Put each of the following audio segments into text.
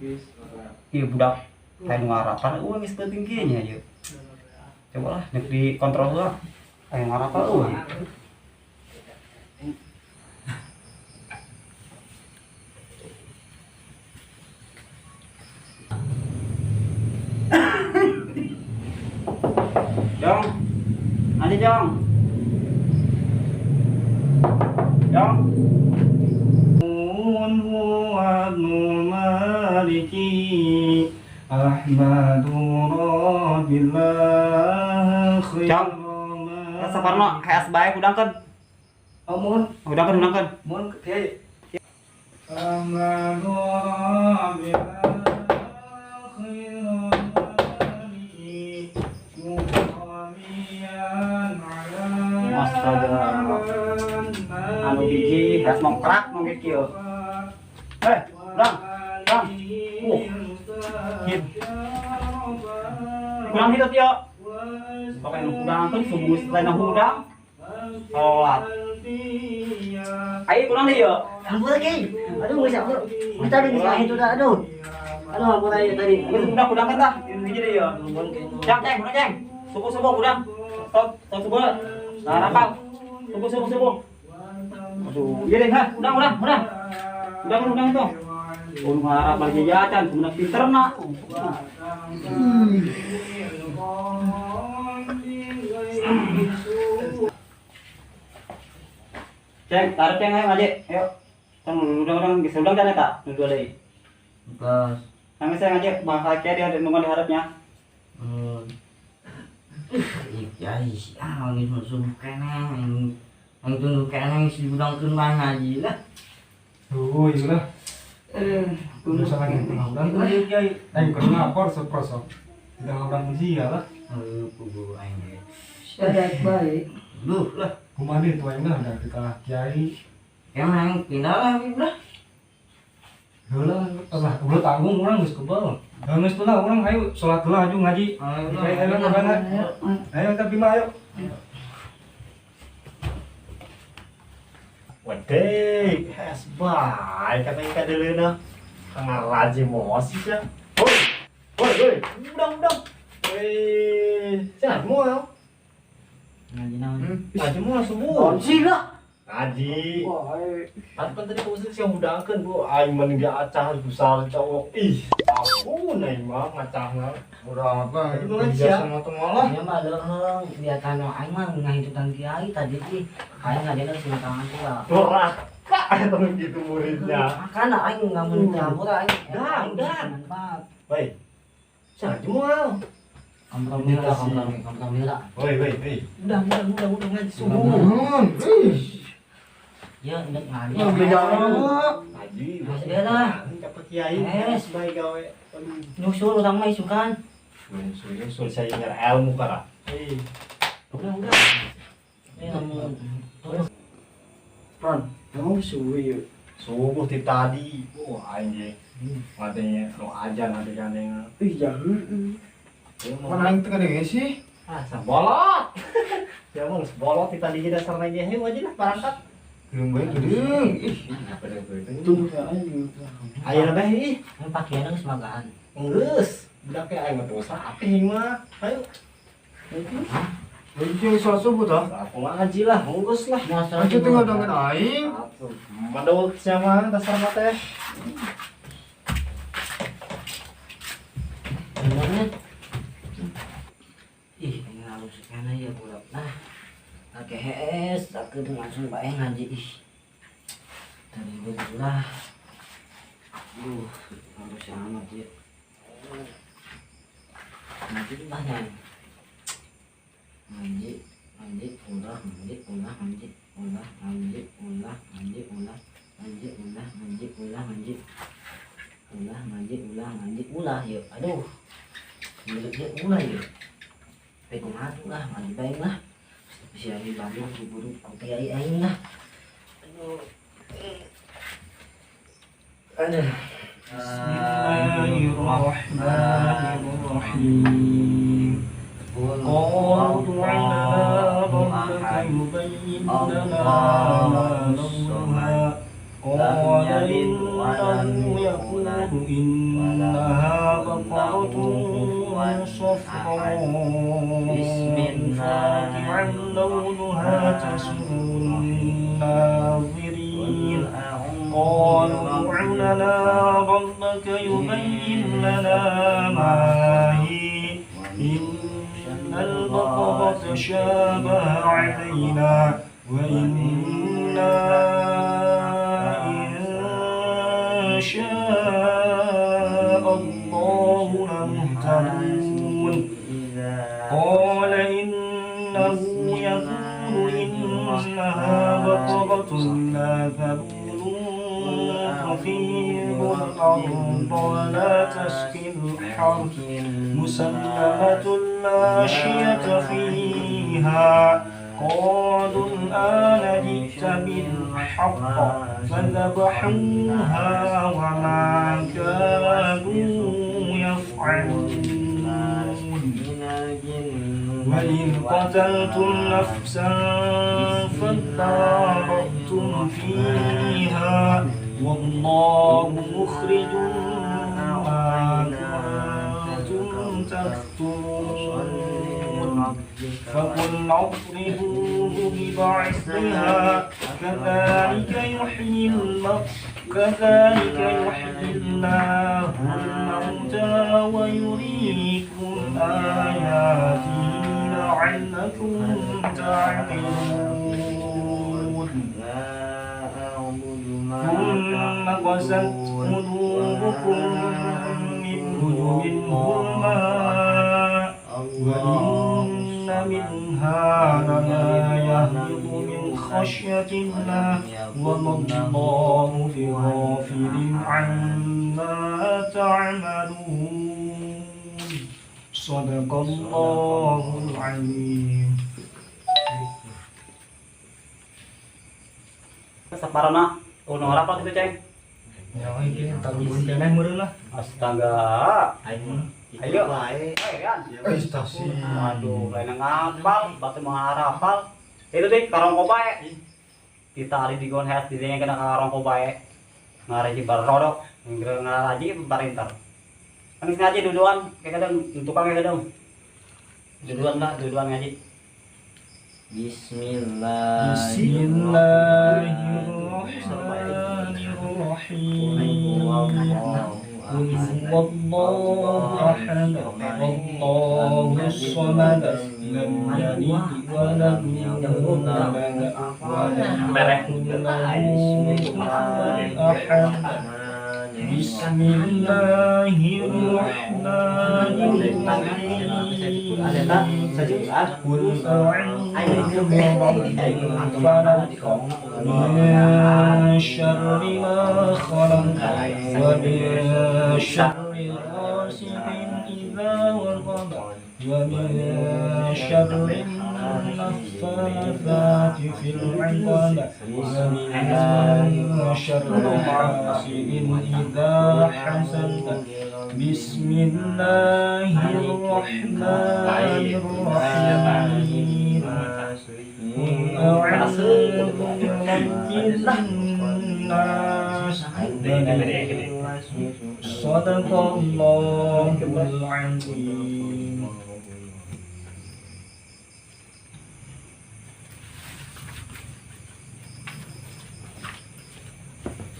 Ieu budak lain ngarapan eueuh geus penting kieu nya ieu. Coba lah nek dikontrol heula. Aya ngarapal eueuh. Jong. Aja Jong. Jong. Maliki Ahmadu Rabbillah. Jong. Saparno heas bae hudangkeun. Oh, mohon. Hudangkeun hudangkeun. Mohon kiai. Ahmadu Rabbillah khairu maliki muqamiyan ala. Astaga. Anu biji heas mongkrak nu kieu. Eh, urang. Urang. Hit. Kurang hitut yo. Pokoknya nu hudangkeun subuh lain hudang. Salat. Ayo kurang deui yo. Ampun kiai. Aduh geus ampun. Geus tadi geus hitut aduh. Aduh ampun aja tadi. Geus hudang-hudangkeun tah. Hiji deui yo. Jang ceng, hudang ceng. Subuh-subuh hudang. Stop, stop subuh. Nah, rapal. Subuh subuh subuh. Aduh, iya deh, ha, hudang hudang hudang. Hudang hudang itu. Oh, ngarap balik jajan, kemudian pinter nak. Ceng, taruh ceng ayo ngaji. Ayo. Kan udah geus udang kan eta, nu dua deui. Bekas. Nangis saya ngaji, bangsa kieu dia nunggu diharapnya. Ih, kiai, ah geus masuk keneh. Ang tunduk keneh si budangkeun bae ngaji lah. Oh, iya lah. Udah salah gitu ngabran tuh kiai. Aing keur ngapor seprosok. Udah ngabran sia lah. Heuh, kubu aing ge. Sadat bae. Duh lah. Kumaha deui tuh aing lah udah kita kiai. Emang aing pindah lah lah. Heula lah, ulah tanggung urang geus kebal. Geus tuh lah urang ayo salat heula aju ngaji. Ayo ayo ayo. Ayo kita bima ayo. Wadek, es baik kata ikan deleuna. Ngaraji mosi sia. Woi, woi, woi, udang udang. Woi, siapa mau? Ngaji naon? Ngaji mau subuh. Ngaji lah. Ngaji. Kan tadi kamu sih yang udangkeun, Bu. Aing mah dia acah besar cowok. Ih, ampun aing mah ngacahna. Bodo amat lah. Biasa mah teu malah. Nya mah leuheung biasana aing mah ngahitutan kiai tadi ih. Aing ngadena sintangan pula. Doraka eta gitu muridnya. Makana aing nggak mun campur aing. Udah, udah. Woi. Sia ngaji moal. Kompromi lah, kompromi, kompromi lah. Woi, woi, woi. Udah, udah, udah, udah ngaji subuh. Ih. Ya, ndek ngaji. Ngaji. Masih dia lah. Dapat kiai. Es bae gawe. Nyusul urang mah isukan. Nyusul, nyusul saya nyar ilmu kara. Eh. Udah, udah. Eh, namun Ron, kamu subuh yuk. Subuh ti tadi. Wah, aing ge. Ngadenge nu ajan ngadenge. Ih, jauh. Mana aing teu ngadenge sih? Ah, sabolot. Ya mah sebolot ti tadi ge dasarna ge heuh aja lah barangkat. Belum bae geudeung. Ih, Tunggu ayo. Ayeuna bae ih. Mun pakian geus magaan. Geus, budak ge aing mah terus rapih mah. Ayo. Aing sholat subuh tah. Aku ngaji lah, geus lah. Aing teu ngadongen aing. Madawak sia mah dasar mah teh. Benernya. Ih, aing halus kana ya budak. Nah. Oke, hees, aku tuh langsung bae ngaji ih. Tadi lah. Harus amat ya. Ngaji di mana? Ngaji, ngaji, ulah, ngaji, ulah, ngaji, ulah, ngaji, ulah, ngaji, ulah, ngaji, ulah, ngaji, ulah, ngaji, ulah, ngaji, ulah, ngaji, ulah, yuk. Aduh, mulutnya ulah yuk. Tapi kumaha tuh lah, ngaji bae lah. Bisa di Bandung diburu ku kiai aing lah. Aduh. Aduh. Bismillahirrahmanirrahim. Qul ala rabbika yubayyin lana ma lawnuha. Qala innahu إنه يقول إنها بقرة صفراء فاقع لونها تسر الناظرين. قالوا ادع لنا ربك يبين لنا ما هي إن البقرة تشابه علينا وإنا إن شاء الله لمهتدون. قال إنه يقول إنها بقرة لا ذلول تثير الأرض ولا تسقي الحرث مسلمة لا شية فيها. قالوا الآن جئت بالحق فذبحوها وما كانوا يفعلون. وإذ قتلتم نفسا فادارأتم فيها والله مخرج ما كنتم تكتمون. فقل اضربوه ببعضها كذلك يحيي الله الموتى ويريكم آياته لعلكم تعقلون. ثم قست قلوبكم منه الماء وإن منها لما يهبط من خشية الله وما الله بغافل عما تعملون. صدق الله العظيم. Saparana uno rapal gitu ceng. Ya ini taruh keneh meureun lah. Astaga. Ayo. Bae. Ayo, Eh, stasi. Aduh, lain ngapal, batu mengharapal. Itu deh, karongko bae. Ditali di gon has didenge kena karongko bae. Ngareji barodok, ngaraji barinter. Kan ngaji duduan, kayak kadang tukang kayak kadang. Duduan lah, duduan ngaji. Bismillah. Bismillahirrahmanirrahim. قل هو الله أحد الله الصمد لم يلد ولم يولد ولم يكن له كفوا أحد. بسم الله الرحمن الرحيم. قل أعوذ برب الفلق من شر ما خلق ومن شر غاسق إذا وقب ومن شر النفاثات في العقد ومن شر حاسد إذا حسد. بسم الله الرحمن الرحيم. قل أعوذ برب الناس. صدق الله العظيم.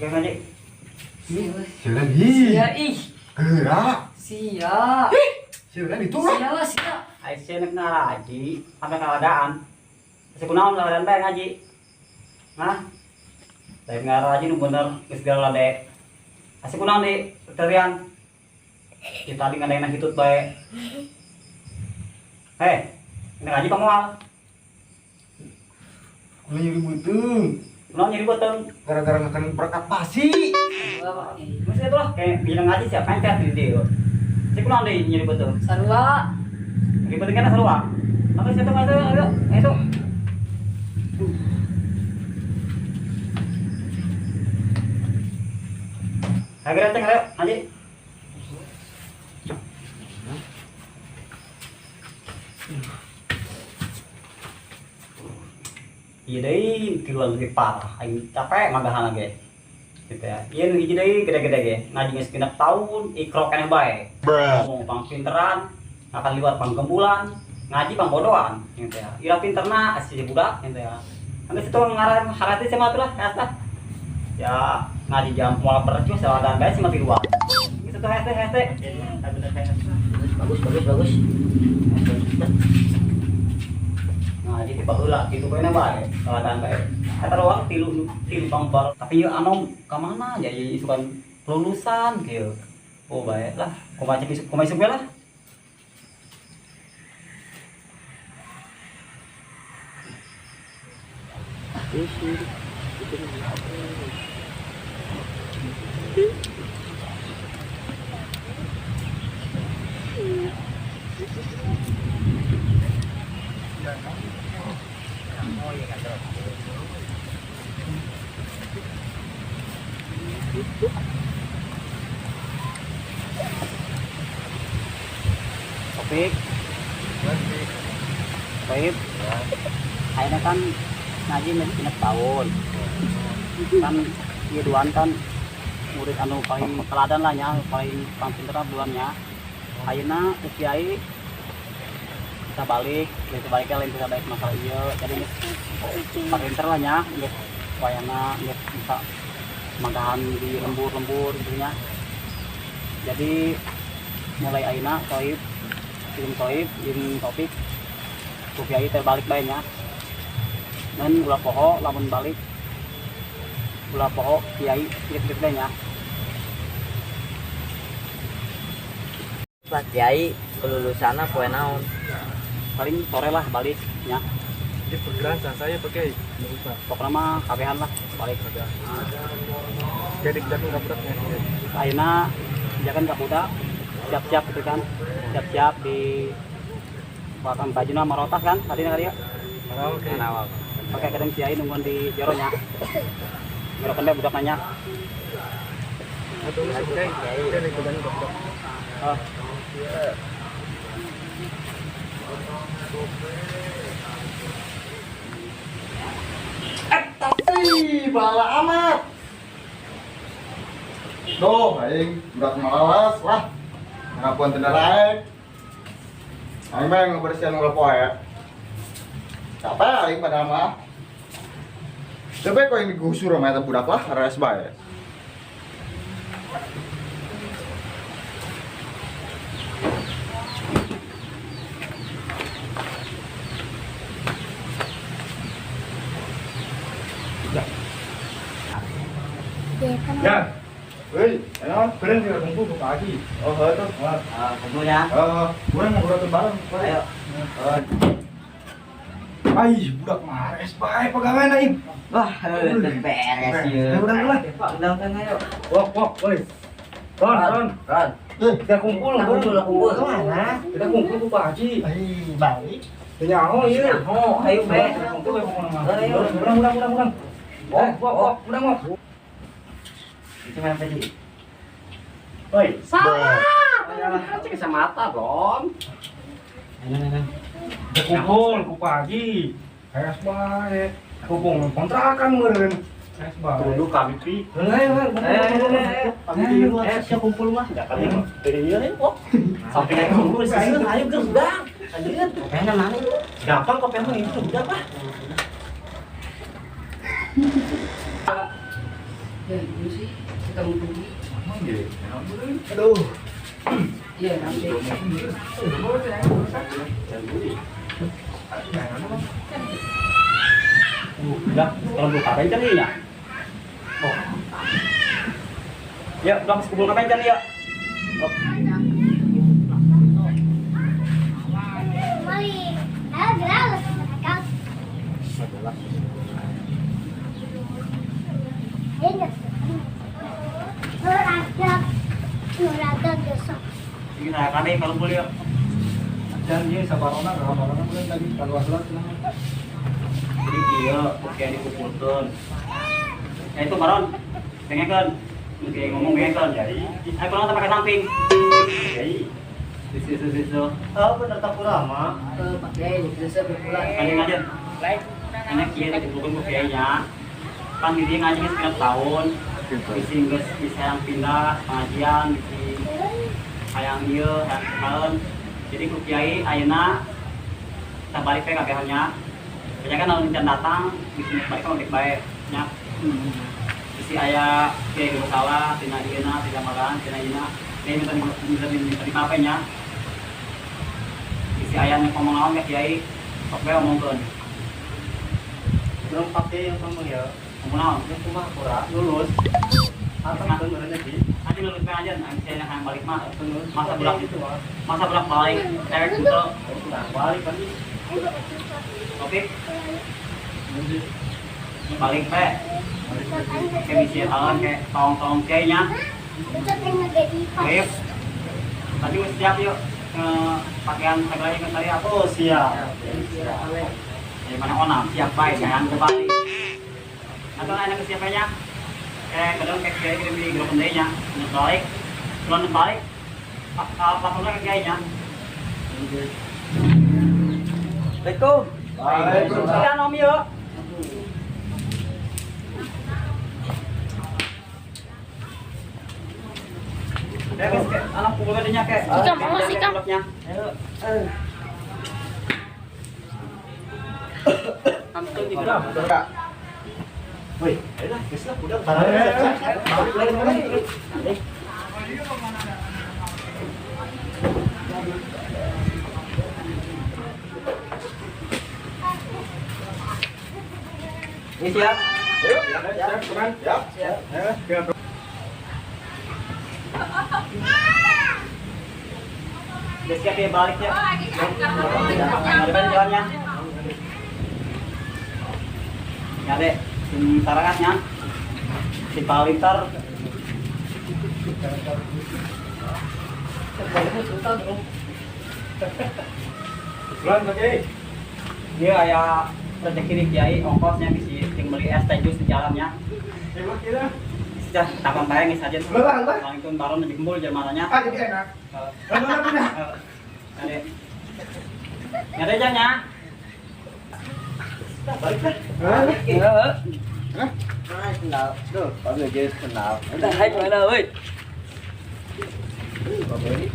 Kayak ngaji. Sia ih. Sia ih. Gerak. Sia. Sia itu lah. Sia lah sia. Aisyah nek ngaji sampai keadaan. Masih kunaon keadaan bae ngaji. Nah. Lain ngaraji nu bener geus segala dek. Asih kunaon di terian. Kita tadi ngadain hitut bae. Hei, ini ngaji pamoal. Kula nyeri beuteung. Kunaon nyeri beuteung? Gara-gara ngakan berkat pasi. Mesti itu lah, kayak bilang ngaji siapa yang di dia. Si kunaon deui nyeri beuteung? Sarua. Nyeri beuteung kana sarua. Apa sih itu ngaji ayo, ayo. Ayo ceng, ayo, ngaji. Iya deh, tiluan lebih parah. Aing capek magahan lagi. Gitu ya. Ieu nu hiji deui gede-gede ge, ngaji geus 6 tahun, ikro keneh bae. Ngomong pang pinteran, akan liwat pang gembulan, ngaji pang bodohan gitu ya. Ira pinterna si budak gitu ya. Sampai situ ngaran harati sama atuh lah, hese. Ya ngaji jam moal bercus dan bae sih mati dua. Gitu tuh hese hese. Bagus bagus bagus. Ngaji ti baheula kitu bae na bae, keadaan bae. Eta doang tilu tilu pangbar. Tapi ieu anom ka mana ya ieu isukan lulusan kieu. Oh bae lah, kumaha cek isuk kumaha isuk lah. Topik. Topik. Ayeuna kan ngaji masih 6 tahun. Kan ieu duaan kan murid anu paling teladan lah nya, paling pinter duannya. Ayeuna kiai kita balik, kita balik lain kita balik masalah ieu. Jadi geus pinter lah nya, geus wayana geus bisa manggahan di lembur-lembur gitu nya. Jadi mulai ayeuna Toib, jeung Toib, jeung Topik ku kiai teh balik bae nya. Ngan ulah poho lamun balik ulah poho kiai kieu-kieu teh nya. Pak Kiai kelulusanna poe naon? Paling sore lah balik nya. Jadi pergerakan saya pakai lupa. Pokoknya mah kabehan lah balik. Kayak dikejar ka budaknya. Ayeuna jakan ka budak siap-siap gitu kan. Siap-siap di batang bajuna marotas kan tadi kali ya. Oke. Pakai kadang kiai nungguan di jero nya. Jero kan budak nanya. Atau lu oke. Kayak dikejar ka budak. Oh. Tapi bala amat. Duh, aing budak malawas lah. Ngapuan teu daraek. Aing mah ngebersihan ulah poe. Capek aing padahal mah. Coba kok yang digusur sama eta budak lah, res bae. Ya. Woi, ayo keren juga kumpul ke pagi. Oh, heuh tuh. Ah, kumpul ya. Heeh, urang ngobrol bareng. Ayo. Ai, budak mares bae pagawean aing. Wah, teu beres ieu. Udah lah. Undang kan ayo. Wok, wok, woi. Ron, Ron. Ron. Kita kumpul, Kumpul, kumpul. Kemana? Kita kumpul ke Pak Haji. Ih, balik. Teu nyaho ieu. Oh, ayo be. Kumpul we pokona mah. Ayo. Urang, urang, urang, urang. Wok, wok, wok, urang wok. Itu mana tadi? Woi, Salah. Cek kacamata, Ron. Kita kumpul ke Pak Haji. Res bae. Kumpul kontrakan meureun. Res bae. tunduk kami pi. Ayo, ayo, ayo. Kami di luar siap kumpul mah. Enggak kami dari ieu nih, kok. Sampai naik kumpul sih, ayo geus udah. Lanjut. Kayaknya mana? Gampang kok emang itu udah apa? Ya, itu sih kita mau pergi. Aduh. Iya, nanti. Udah, kalau buka kapan can ya? Oh. Ya, udah masuk kumpul kapan can ya? Oh. Ini nah, kami kalau boleh ya. Dan ieu sabarona ka kabarona bulan tadi kaluar heula cenah. Jadi iya, oke dikumpulkan. Ya itu Baron, dengekeun. Oke ngomong dengekeun. Jadi, ayo kurang pakai samping. Jadi, sisu sisu sisu. Oh, bener tak kurang mah. Pak Kiai, bisa berpulang. Kanjeng aja. Ini kiai dikumpulkan ku kiainya. Kan diri ngaji sekian tahun. Bisi geus bisa yang pindah pengajian, bisi hayang ieu, hayang kenalan. Jadi ku kiai ayeuna kita balik we kabehannya. Banyak kan anu can datang, bisi balik mah balik bae nya. Bisi aya kiai geus salah tina ieuna, tina malahan, tina ieuna. Kiai minta dimaafkeun nya. Bisi aya nu ngomong naon ka kiai, sok we omongkeun. Urang pake yang ngomong ya. Ngomong naon? Yang kumaha pura lulus. Atau benernya di Nanti lulus we aja, nanti saya yang balik mah. Masa bolak bolak itu mah. Masa bolak balik, cewek gitu. Nah, balik kan. Oke. Balik we. Kayak bisi tahan kayak tong-tong kayaknya. Oke. Tadi udah siap yuk. Pakaian segala yang tadi aku Oh, siap. Dari mana onam siap baik jangan kebalik. Atau ada kesiapannya? Kayak kadang kayak kiai kirim di grup nya, balik, belum balik, lapornya ke kiainya. Assalamualaikum. Waalaikumsalam om yuk. Ya guys, anak pukul tadinya kayak. Ikam, awas, Ikam. Woi, ayolah, geus lah udah. Balik. Ini siap. Ayo, siap, teman. Siap. Siap. Udah siap ya balik ya. Ada banyak jalannya. Ya dek, sing sarangatnya. Si palintar. Bulan oke. Dia aya rezeki di kiai ongkosnya bisi sing beli es teh jus di jalannya. Hebat kira. Sudah tapan bayang saja. Lelah, lelah. Paling baron lebih gembul jamanannya. Ah, jadi enak. Lelah pindah. Ada. Ada janya. Balik lah. Heeh. Hah? Nah, kenal. Duh, Pak Bejes kenal. Udah hai mana woi. Pak Beri.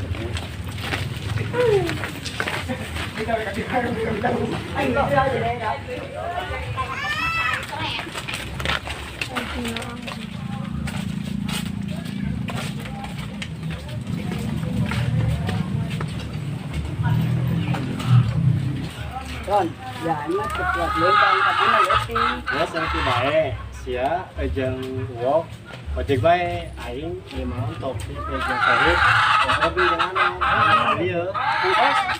Ron, ya enak ketua lempang katanya leutik. Ya saeutik bae. Sia jeung uok ojek bae aing ieu mah topi jeung sahid. Hobi jeung anak. Ieu.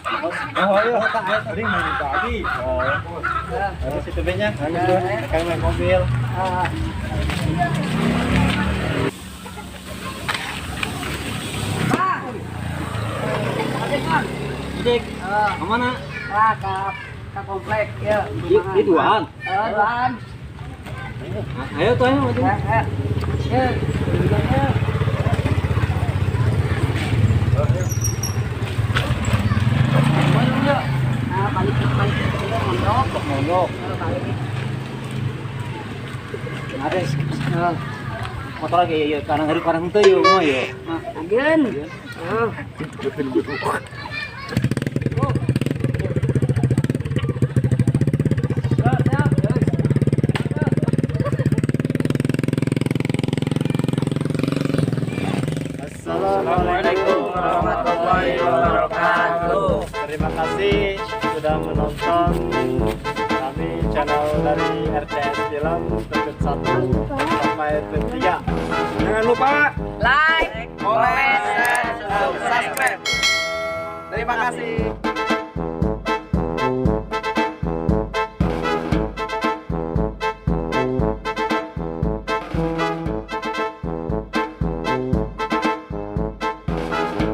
Ongkos. Oh iya, tadi mau tadi. Oh. Terus itu be nya. Kang main mobil. Ah. Dik, kemana? Ah, ke komplek ya. Di duaan. Duaan. Ayo tuh ayo maju. Ya, ya. Ya. Nah, balik balik mondok, Mondok. Balik. Ada motor lagi ya karang hari karang teu yeuh mah yeuh. Nah, agen. Heeh. Assalamualaikum warahmatullahi wabarakatuh. Terima kasih sudah menonton kami channel dari RTS Film Tebet 1 sampai Tebet 3. Jangan lupa Like, Comment, subscribe. Terima kasih.